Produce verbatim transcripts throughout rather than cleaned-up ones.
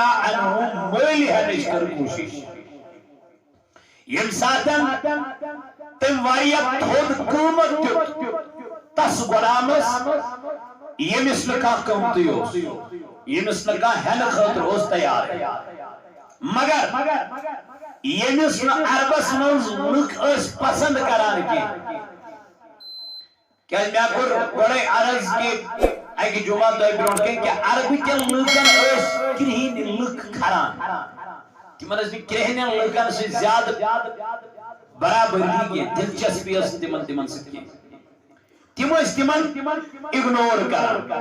عنہ مٔلۍ ہٮ۪نٕچ کٔر کوٗشِش۔ ییٚمہِ ساتن تٔمۍ واریاہ تھوٚد قۭمتھ دیُت تس غلامس، ییٚمِس نہٕ کانٛہہ قۭمتٕے اوس، ییٚمِس نہٕ کانٛہہ ہٮ۪نہٕ خٲطرٕ اوس تیار۔ مگر ییٚمِس نہٕ عربس منٛز لُکھ ٲسۍ پسند کران کینٛہہ۔ کیازِ مےٚ کوٚر گۄڈے عرض کہِ اکہِ جمعہ تۄہہِ برونٛٹھ کنہِ کہِ عربہٕ کٮ۪ن لوٗکن ٲسۍ کرٛہِنۍ لُکھ کھران۔ تِمن ٲسۍ نہٕ کرٛہنٮ۪ن لوٗکن سۭتۍ زیادٕ برابری کینٛہہ، دلچسپی ٲس نہٕ تِمن تِمن سۭتۍ کینٛہہ۔ تِم ٲسۍ تِمن اگنور کران۔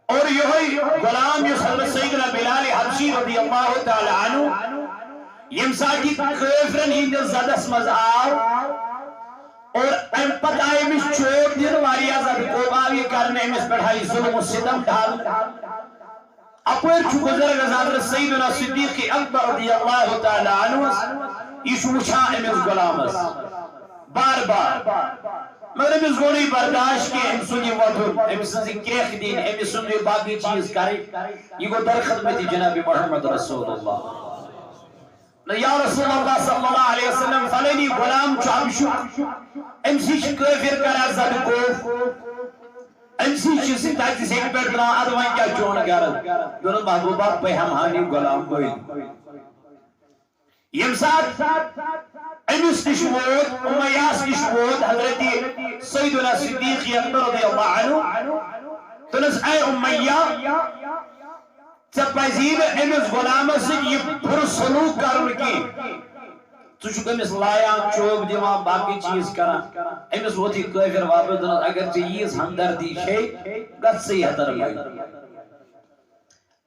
اور یہوے غلام یُس حضرت سیدنا بلال حبشی رضی اللہ تعالی عنہ، ییٚمہِ ساتہٕ یہِ کٲفرن ہٕنٛدِس زدس منٛز آو، اور امہِ پتہٕ آیہِ أمِس چوٹ دِنہٕ، واریاہ زیادٕ کوب آو یہِ کرنہٕ، أمِس پٮ۪ٹھ آیہِ ظلم و ستم ڈھالنہٕ۔ اپٲرۍ چھُ بزرگ حضرت سیدنا صدیق اکبر رضی اللہ تعالی عنہ، یہِ چھُ وٕچھان أمِس غلامس بار بار۔ مگر أمِس گوٚو نہٕ یہِ برداشت کینٛہہ، أمۍ سُنٛد یہِ وۄتھُن، أمۍ سٕنٛز یہِ کرٛیکھ دِنۍ، أمِس سُنٛد یہِ باقٕے چیٖز کرٕنۍ، یہِ گوٚو در خدمت جناب محمد رسول اللہ۔ نہ یا رسول اللہ صلی اللہ علیہ وسلم، فلٲنی غلام چھُ حبشُک، أمۍ سٕے چھِ کٲفِر کران زدٕ کوف، أمۍ سٕے چھِ سُہ تَتہِ سیٚکہِ پٮ۪ٹھ ترٛاوان، اَدٕ وۄنۍ کیٛاہ چون غرض؟ دوٚپُن، محبوبہ، بہٕ ہٮ۪مہٕ ہا یہِ غلام مٔلۍ۔ ییٚمہِ ساتہٕ أمِس نِش ووت، امیہ یس نِش ووت حضرت سیدنا صدیق اکبر رضی اللہ عنہ، دوٚپنس، اے امیہ، ژےٚ پزی نہٕ أمِس غلامس سۭتۍ یہِ بُرٕ سلوک کرُن کینٛہہ۔ ژٕ چھُکھ أمِس لایان، چوب دِوان، باقٕے چیٖز کران۔ أمِس ووت یہِ کٲفِر واپس، دوٚپنس، اگر ژےٚ ییٖژ ہمدردی چھے، گژھ ژٕے ہتر مٔلۍ۔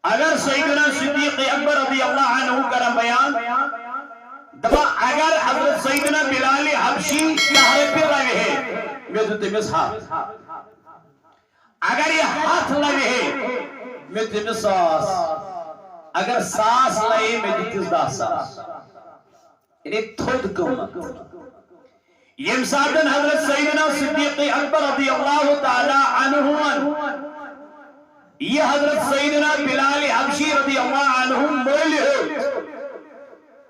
اگر سیدنا صدیق اکبر رضی اللہ عنہ کرن بیان، دپان، اگر حضرت سیدنا بلال حبشی دَہ رۄپیہِ لوِ ہے، مےٚ دیُت تٔمِس ہتھ۔ اگر یہِ ہتھ لوِ ہے، مےٚ دیُت تٔمِس ساس۔ اگر ساس لوِ، مےٚ دیُت تٔمِس دَہ ساس۔ یعنی تھوٚد قۭمتھ۔ ییٚمہِ ساتہٕ حضرت سیدنا صدیق اکبر رضی اللہ تعالی عنہ، یہِ حضرت سیدنا بلال حبشی رضی اللہ عنہ مٔلۍ ہیوٚت،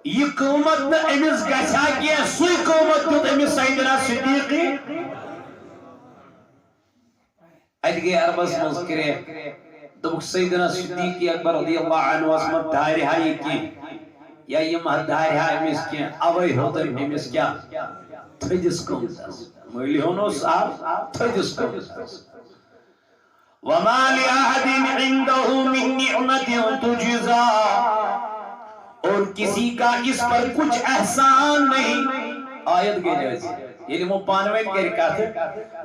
یہِ قۭمتھ نہٕ أمِس گژھِ ہا کینٛہہ، سُے قۭمتھ دیُت أمِس سیدنا صدیق۔ اتہِ گٔے عربس منٛز کرٛیکھ۔ دوٚپُکھ، سیدنا صدیق اکبر رضی اللہ عنہس ما دارِ ہا یہِ کینٛہہ، یا یہِ ما دارِ ہا أمِس کینٛہہ، اوے ہیوٚت أمۍ أمِس کیٛاہ؟ تھٔدِس قۭمتس۔ مٔلۍ ہیوٚن اوس سہل، تھٔدِس قۭمتس۔ وما لأحد عنده من نعمة تجزى، اور کسی کا اس پر کچھ احسان نہیں۔ آیت گٔے نٲزِل۔ ییٚلہِ یِمو پانہٕ ؤنۍ کٔرۍ کتھ،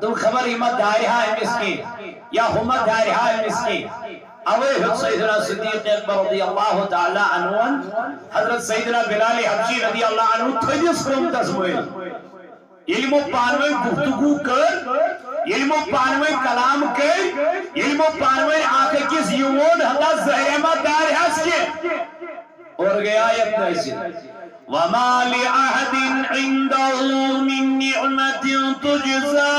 دوٚپ، خبر یہِ ما دارِ ہا أمِس کینٛہہ، یا ہُہ ما دارِ ہا أمِس کینٛہہ۔ اوے ہیوٚت سیدنا صدیق اکبر رضی اللہ تعالی عنہن حضرت سیدنا بلال حبشی رضی اللہ عنہ تھٔدِس قۭمتس مٔلۍ۔ ییٚلہِ یِمو پانہٕ ؤنۍ گفتگو کٔر، ییٚلہِ یِمو پانہٕ ؤنۍ کلام کٔرۍ، ییٚلہِ یِمو پانہٕ ؤنۍ اکھ أکِس یہِ ووٚن، ہتا زہریا ما دارِ ہس کینٛہہ۔ اور گٔے آیت نٲزِل، وما لأحد عنده من نعمة تجزى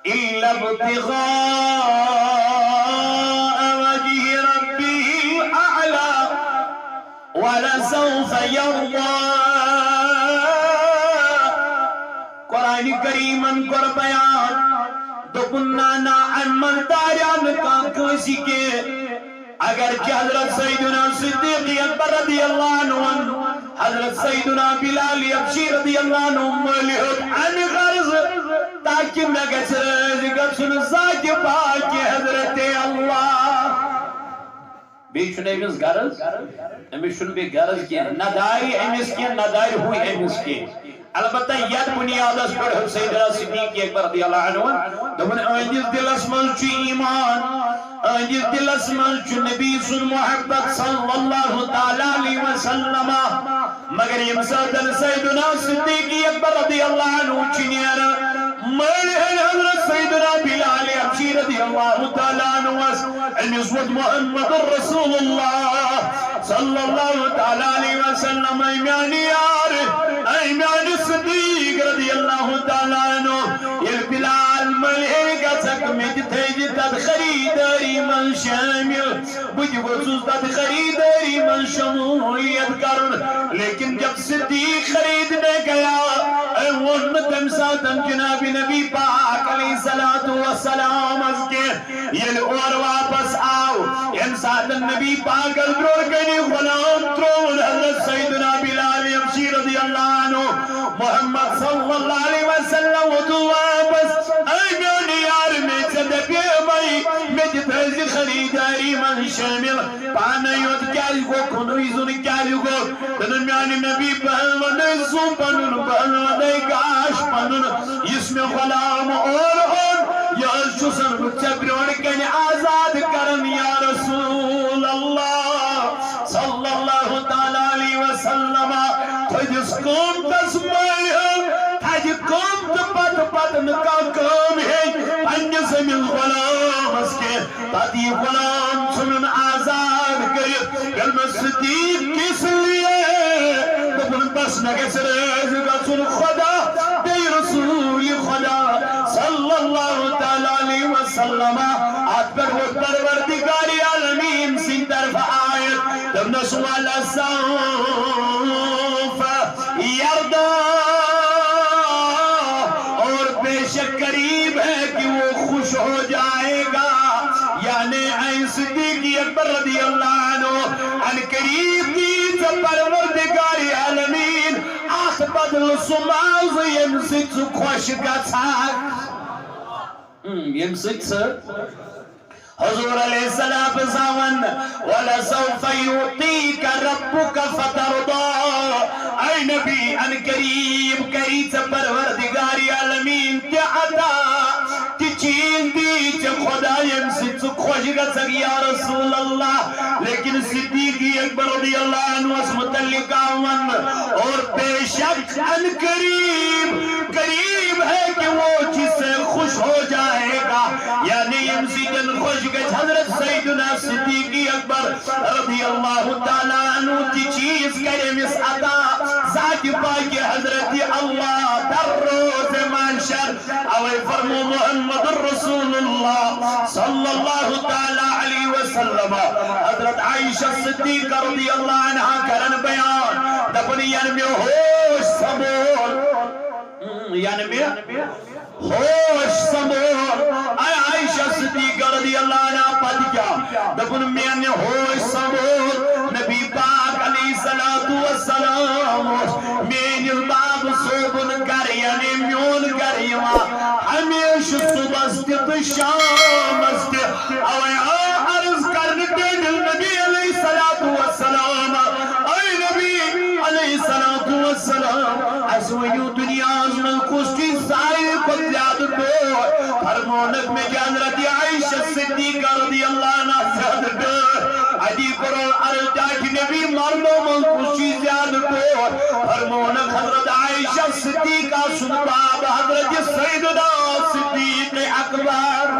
إلا ابتغاء وجه ربه الأعلى ولسوف يرضى۔ قرآن کریمن کوٚر بیان، دوٚپُن، نہ، نہ، اَمہِ منٛز دارِ ہا نہٕ کانٛہہ کٲنٛسہِ کینٛہہ۔ اگر کہ حضرت سیدنا صدیق اکبر رضی اللہ عنہ، حضرت سیدنا بلال حبشی رضی اللہ عنہ مٔلۍ ہیوٚت اَمہِ غرض، تاکہ مےٚ گژھِ رٲضۍ گژھُن ذاتِ پاکِ حضرت اللہ۔ بیٚیہِ چھُنہٕ أمِس غرض، أمِس چھُنہٕ بیٚیہِ غرض کینٛہہ، نہ دارِ أمِس کینٛہہ، نہ دارِ ہُہ أمِس کینٛہہ۔ البتہ یتھ بنیادس پٮ۪ٹھ سیدنا صدیق اکبر رضی اللہ عنہ دوٚپُن، أہنٛدِس دِلس منٛز چھُ ایمان، أہنٛدِس دِلس منٛز چھُ نبی سُنٛد محبت صلی اللہ تعالی علیہ وسلم۔ مگر ییٚمہِ ساتہٕ سیدنا صدیق اکبر رضی اللہ عنہ چھُ نیران، مٔلۍ ہن حضرت سیدنا بلال حبشی رضی اللہ تعالی عنہس، أمِس ووٚن محمد رسول اللہ صلی اللہ تعالی علیہ وسلم، اے میانہِ یار، اے میانہِ صدیق رضی اللہ تعالی عنہ، ییٚلہِ بلال مٔلۍ ہے گژھکھ، مےٚ تہِ تھٲیزِ تتھ خریدٲری منٛز۔ شامل، بہٕ تہِ گوٚژھُس تَتھ خریدٲری منٛز شمولیت کرُن۔ لیکن جب صدیق خریدنے گیا، أمۍ ووٚن نہٕ تَمہِ ساتہٕ جناب نبی پاک علیہ الصلوۃ والسلامس کینٛہہ۔ ییٚلہِ اورٕ واپس آو، ییٚمہِ ساتہٕ نبی پاکس برٛونٛہہ کنہِ غلام ترٛووُن حضرت سیدنا بلال حبشی رضی اللہ عنہ، محمد صلی اللہ علیہ وسلم ووت واپس۔ اے میون یار، مےٚ ژےٚ دپیمے، مےٚ تہِ تھٲیزِ خریدٲری منٛز شٲمِل۔ پانے یوت کیازِ گوٚو، کُنُے زوٚن کیازِ گوٚو؟ دوٚپُن، میانہِ نبی، بہٕ ہن ونے زُو پنُن، بہٕ ہن ونے گاش پنُن، یُس مےٚ غلام اورٕ اوٚن، یہِ حظ چھُسن بہٕ ژےٚ برٛونٛٹھ کنہِ آزاد کران، یا رسول اللہ صلی اللہ تعالیٰ علیہ وسلم۔ تھٔدِس قۭمتس مٲلۍ ہن، تھدِ قۭمتہٕ پتہٕ پتہٕ نہٕ کانٛہہ کٲم ہیٚکہِ پننِس أمِس غلامس کینٛہہ۔ پتہٕ یہِ غلام ژھُنُن آزاد کٔرِتھ۔ ییٚلہِ مےٚ صدیق کِس لیے دوٚپُن، بس مےٚ گژھِ رٲضۍ گژھُن خدا بیٚیہِ رسول خدا صلی اللہ تعالیٰ علیہ وسلم۔ اتھ پٮ۪ٹھ ووت پروردگار عالمین سٕنٛدِ طرفہٕ آیت، دوٚپنس، ولسوف یرضی، اور بے شک قریب ہے کہ وہ خوش ہو جائے گا۔ یعنی اے صدیق اکبر رضی اللہ عنہ، ان قریب دی ژےٚ پروردگار عالمین اتھ بدل سُہ ماز ییٚمہِ سۭتۍ ژٕ خۄش گژھکھ۔ ہم، ییٚمہِ سۭتۍ ژٕ حضور علیہ السلام زاون، ولسوف یعطیک ربک فترضی۔ اے نبی، ان قریب کری ژےٚ پروردگار عالمین تہِ عطا، تہِ چیز دی ژےٚ خدا، ییٚمہِ سۭتۍ ژٕ خۄش گژھکھ یا رسول اللہ۔ لیکن صدیق اکبر رضی اللہ عنہ متعلق آو وننہٕ، اور بے شک ان قریب، قریب ہے کہ وہ جس سے خوش ہو جائے گا، یعنی ییٚمہِ سۭتۍ خۄش گژھِ حضرت سیدنا صدیق اکبر رضی اللہ تعالیٰ عنہ، تہِ چیز کرِ أمِس عطا ذاتِ پاکِ حضرت اللہ در روز محشر۔ اوے فرمو محمد رسول اللہ صلی اللہ تعالیٰ علیہ وسلم۔ حضرت عائشہ صدیقہ رضی اللہ عنہا کرن بیان، دپن، یعنی مےٚ ہوش سنبھول، ہم، یعنی مےٚ ہوش سنبھول۔ اے عائشہ صدیقہ رضی اللہ عنہا، پتہٕ کیٛاہ؟ دپن، میانہِ ہوش سنبھول۔ نبی پاک علیہ الصلوۃ والسلام اوس میٲنِس باب صٲبُن گرٕ، یعنی میون گرٕ یِوان ہمیشہٕ صبحس تہِ تہٕ شامس تہِ۔ اوے آو عرض کرنہٕ ٹٲٹھِس نبی علیہ الصلوۃ والسلام، اے نبی علیہ الصلوۃ والسلام، اسہِ ؤنِو دُنیاہس منٛز کُس چھُ ساروی کھۄتہٕ زیادٕ ٹوٹھ؟ فرمونکھ، مےٚ چھِ حضرت عائشہ صدیقہ رضی اللہ عنہا زیادٕ ٹٲٹھ۔ اتی کوٚرُن عرض، ٹاٹھہِ نبی، مردو منٛز کُس چھُ زیادٕ ٹوٹھ؟ فرمونکھ، حضرت عائشہ صدیقہ سُنٛد باب حضرت سیدنا صدیق اکبر۔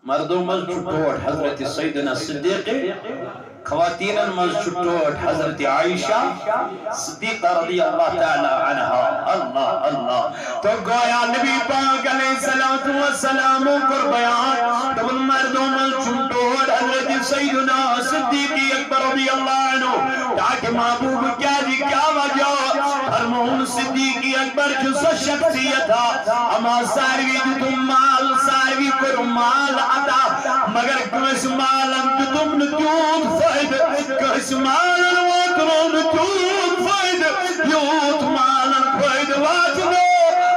مردو منٛز چھُ ٹوٹھ حضرت سیدنا صدیق، خواتینن منٛز چھُ ٹوٹھ حضرت عائشہ صدیقہ رضی اللہ تعالیٰ عنہا۔ اللہ، اللہ۔ تو گویا نبی پاک علیہ الصلوۃ والسلام کوٚر بیان، دوٚپُن، مردو منٛز چھُ ٹوٹھ حضرت سیدنا صدیق اکبر رضی اللہ عنہ۔ تاکہ محبوب کیٛازِ، کیٛاہ وجہ؟ فرمووُن، صدیق اکبر چھُ سۄ شخصیت اما ساروی دیُتُم مال، ساروی کوٚر مال عطا، مگر کٲنٛسہِ مالن دیُتُم نہٕ تیوٗت فٲیدٕ، کٲنٛسہِ مالن واتنوو نہٕ تیوٗت فٲیدٕ، یوٗت مالن فٲیدٕ واتنوو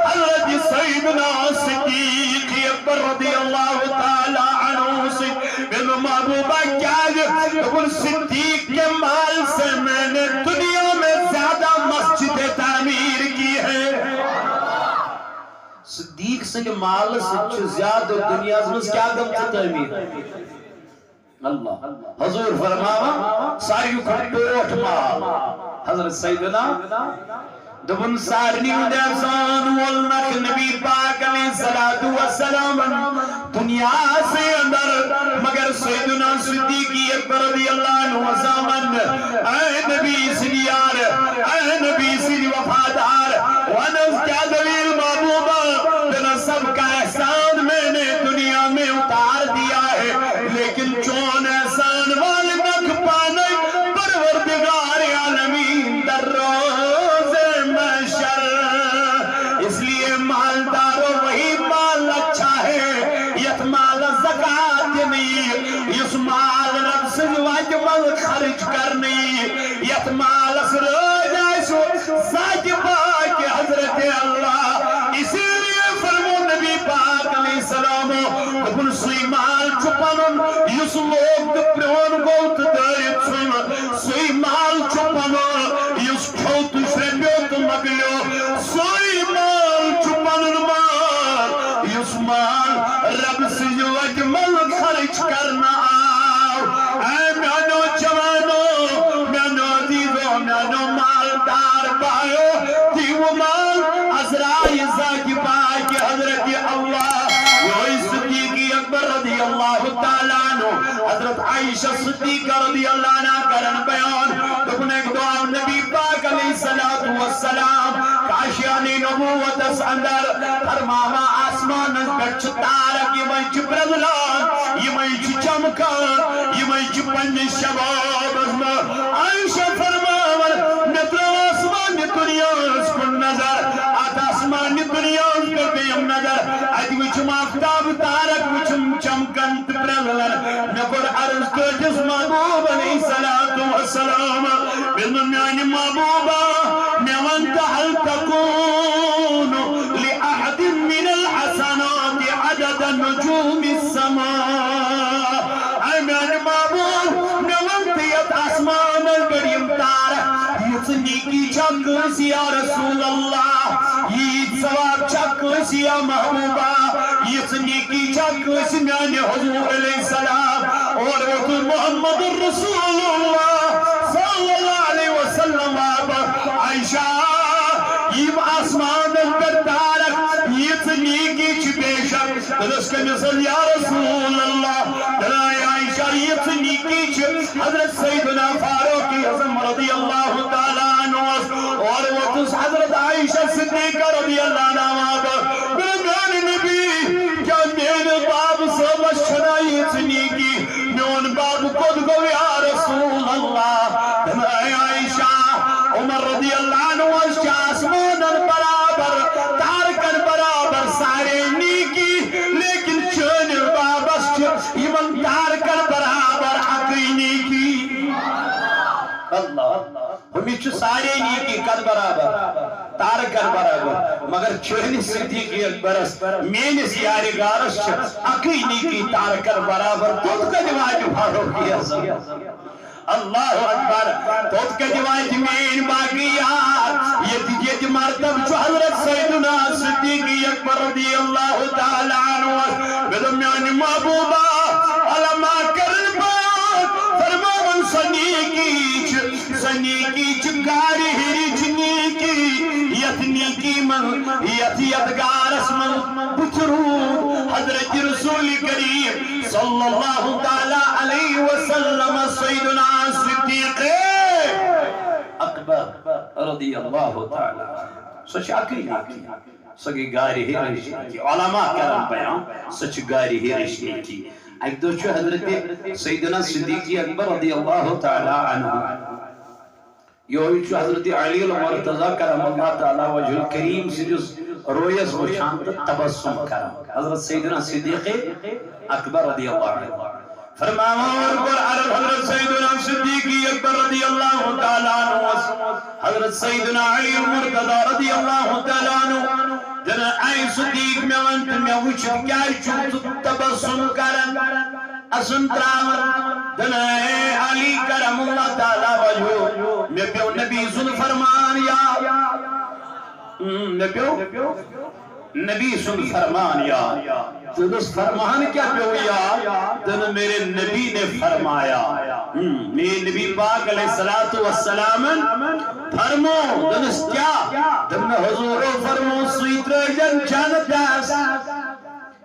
حضرت سیدنا صدیق اکبر رضی اللہ تعالیٰ عنہ سٕنٛدِ۔ میون محبوبہ کیٛازِ؟ دوٚپُن، صدیق کے مال سے میں نے دنیا میں زیادہ مسجدیں تعمیر کی ہیں۔ صدیق سٕنٛدِ مالہٕ سۭتۍ چھِ زیادٕ دُنیاہَس منٛز کیٛاہ گٔمژٕ تعمیٖر؟ اللہ۔ حضور فرماوان، ساروی کھۄتہٕ ٹوٹھ مال حضرت سیدنا۔ دوٚپُن، سارنٕے ہُنٛد احسان وول نکھ نبی پاک علیہ الصلوۃ والسلام دنیا سے اندر، مگر سیدنا صدیق اکبر رضی اللہ عنہ زامن، اے نبی سٕنٛدۍ یار، اے نبی سٕنٛدۍ وفادار، ونس کیا دلیل محبوبہ؟ دوٚپنس، سب کا احسان میں نے دنیا میں اتار دیا۔ زکات دِنہٕ یی، یُس مال رب سٕنٛزِ وتہِ منٛز خرٕچ کرنہٕ یی، یتھ مالس رٲضۍ آسہِ ذاتِ پاک حضرت اللہ۔ اسی لیے فرمو نبی پاک علیہ السلامو، دوٚپُن، سُے مال چھُ پنُن یُس لوگ تہٕ پرٛون گوٚو تہٕ دٲرِتھ ژھُنۍ۔ سُے مال چھُ پنُن یُس کھیوٚو تہٕ شرٛپیوٚو تہٕ مۄکلیو۔ سُے مال چھُ پنُن مال یُس مال رب سٕنٛزِ وتہِ منٛز خرٕچ کرنہٕ آو۔ اے میانیو جوانو، میانیو عزیزو، میانیو مالدار بایو، دیو مال عذرائے ذاتِ پاک حضرت اللہ۔ یہوے صدیق اکبر رضی اللہ تعالیٰ عنہ، حضرت عائشہ صدیقہ رضی اللہ عنہا کرن بیان، دوٚپُن، اکہِ دۄہ آو نبی پاک علیہ الصلوۃ والسلام کاشیانِ نبوتس اندر، فرماوان، آسمانس پٮ۪ٹھ چھِ تارک، یِمے چھِ پرٛزلان، یِمے چھِ چمکان، یِمے چھِ پننِس شبابس منٛز۔ عائشہ فرماوان، مےٚ ترٲو آسمانِ دُنیاہس کُن نظر، اتھ آسمانِ دُنیاہس پٮ۪ٹھ پیٚیَم نظر، اتہِ وٕچھُم آفتاب تارک، وٕچھُم چمکان تہٕ پرٛزلان۔ مےٚ کوٚر عرض ٹٲٹھِس محبوب علیہ الصلوۃ والسلام، مےٚ دوٚپ، میانہِ محبوبا، مےٚ وَن تہٕ، هل تكون لأحد من الحسنات عدد نجوم السماء؟ اے میانہِ محبوب، مےٚ وَن تہٕ، یتھ آسمانس پٮ۪ٹھ یِم تارک، یِژھ نیکی چھا کٲنٛسہِ یا رسول اللہ؟ ییٖژ ثواب چھا کٲنٛسہِ یا محبوبا؟ یِژھ نیکی چھا کٲنٛسہِ میانہِ حضور علیہ السلام؟ اور ووتُس محمد رسول اللہ صلی اللہ علیہ وسلم واپس۔ عائشہ، یِم آسمانس پٮ۪ٹھ تارک، یِژھ نیکی چھِ بے شک۔ دوٚپُس، کٔمِس حظ یا رسول اللہ؟ دوٚپُن، اے عائشہ، یِژھ نیکی چھِ حضرت سیدنا فاروق اعظم رضی اللہ تعالیٰ عنہس۔ اور ووتُس حضرت عائشہ صدیقہ رضی اللہ عنہا واپس۔ دوٚپُن، میانہِ نبی، کیٛاہ میٲنِس باب صٲبس چھنا یِژھ نیکی؟ میون باب کوٚت گوٚو یا رسول اللہ؟ دوٚپُن، اے عائشہ، عمر رضی اللہ عنہس چھِ آسمانن برابر، تارکن برابر سارے نیکی، لیکن چٲنِس بابس چھِ یِمن تارکن برابر اکٕے نیکی۔ اللہ، ہُمِس چھِ سارے نیکی کتھ برابر؟ تارکن برابر۔ مگر چٲنِس صدیق اکبرس، میٲنِس یارِ غارس چھِ اکٕے نیکی تارکن برابر۔ توٚت کتہِ واتہِ فاروق اعظم؟ اللہ اکبر۔ توٚت کتہِ واتہِ میٲنۍ باقٕے یار؟ ییٚتہِ، ییٚتہِ مرتب چھُ حضرت سیدنا صدیق اکبر رضی اللہ تعالیٰ عنہ۔ مےٚ دوٚپ، میانہِ محبوبہ، علماء کرن بیان، فرماوان، سۄ نیکی چھِ، سۄ نیکی چھِ گارِ ہیٚرِچ نیکی، یتھ نیکی منٛز، یتھ، یتھ گارس منٛز بُتھِ روٗد حضرت رسول کریم صلی اللہ تعالیٰ علیہ وسلم سیدنا صدیق اکبر رضی اللہ تعالیٰ عنہ۔ سۄ چھِ اکٕے نیکی۔ سۄ گٔے گارِ ہیٚرِچ نیکی۔ علماء کرن بیان، سۄ چھِ گارِ ہیٚرِچ نیکی۔ اکہِ دۄہ چھُ حضرت سیدنا صدیق اکبر رضی اللہ تعالیٰ عنہ، یہوے چھُ حضرت علی المرتضی کرم اللہ تعالیٰ وجہ الکریم سٕنٛدِس رویس وٕچھان تہٕ تبسم کران۔ حضرت سیدنا صدیق اکبر رضی اللہ عنہ فرماوان، اور کوٚر عرض حضرت سیدنا صدیق اکبر رضی اللہ تعالیٰ عنہ، حضرت سیدنا علی المرتضی رضی اللہ تعالیٰ عنہ، دپان، اے صدیق، مےٚ وَن تہٕ، مےٚ وٕچھِتھ کیٛازِ چھُکھ ژٕ تبسم کران، اَسُن تراوان؟ دپان، اے علی کرم اللہ تعالیٰ وجہہ، مےٚ پیوٚو نبی سُنٛد فرمان یاد۔ اۭں، مےٚ پیوٚو نبی سُنٛد فرمان یاد۔ دوٚپُس، فرمان کیٛاہ پیوٚو یاد؟ دوٚپُن، میرے نبی نے فرمایا۔ ہم، میٛٲنۍ نبی پاک علیہ الصلوۃ والسلامن فرموو۔ دوٚپنَس، کیٛاہ؟ دوٚپُن، حضوٗرو فرموو، سُے ترٛٲوزٮ۪ن جنتس،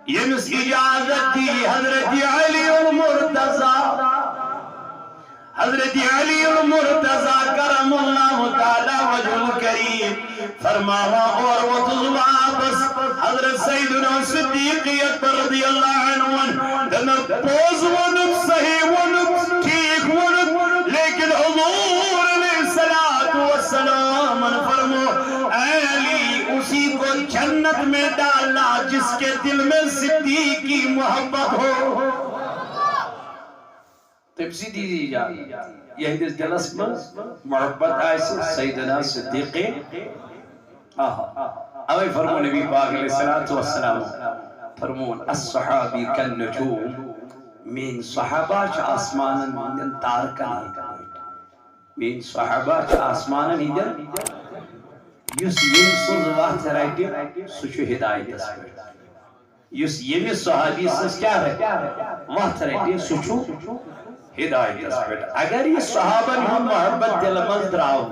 ییٚمِس اجازت دی حضرت علی المرتضی۔ حضرت علی المرتضی کرم اللہ تعالیٰ وجہ الکریم فرماوان، اور ووتُس واپس حضرت سیدنا صدیق اکبر رضی اللہ عنہ، دوٚپُن، پوٚز ووٚنُتھ، صحیح ووٚنُتھ، ٹھیٖک ووٚنُتھ، لیکن حضور علیہ الصلوۃ والسلام فرموو، اے علی، اسی کو جنت میں ڈالنا جس کے دل میں صدیق کی محبت ہو۔ تٔمۍ سٕے دیٖزِ اجازت۔ یِہنٛدِس دِلس منٛز محبت آسہِ سیدنا صدیق۔ آہا۔ اوے فرمو نبی پاک علیہ الصلوۃ والسلام فرمون، "الصحابی کالنجوم"، میٲنۍ صحابہ چھِ آسمانن ہٕنٛدٮ۪ن تارکن ہٕنٛدۍ پٲٹھۍ۔ میٲنۍ صحابہ چھِ آسمانن ہٕنٛدٮ۪ن، یُس ییٚمۍ سٕنٛز وَتھ رَٹہِ، سُہ چھُ ہدایتس پٮ۪ٹھ۔ یُس ییٚمِس صحابی سٕنٛز کیٛاہ رَٹہِ؟ وَتھ رَٹہِ، سُہ چھُ ہدایتس پٮ۪ٹھ۔ اگر یہِ صحابن ہُنٛد محبت دِلہٕ منٛز درٛاو،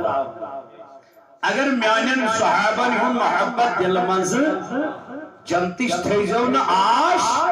اگر میانٮ۪ن صحابن ہُنٛد محبت دِلہٕ منٛزٕ جنتٕچ تھٲیزیو نہٕ آش،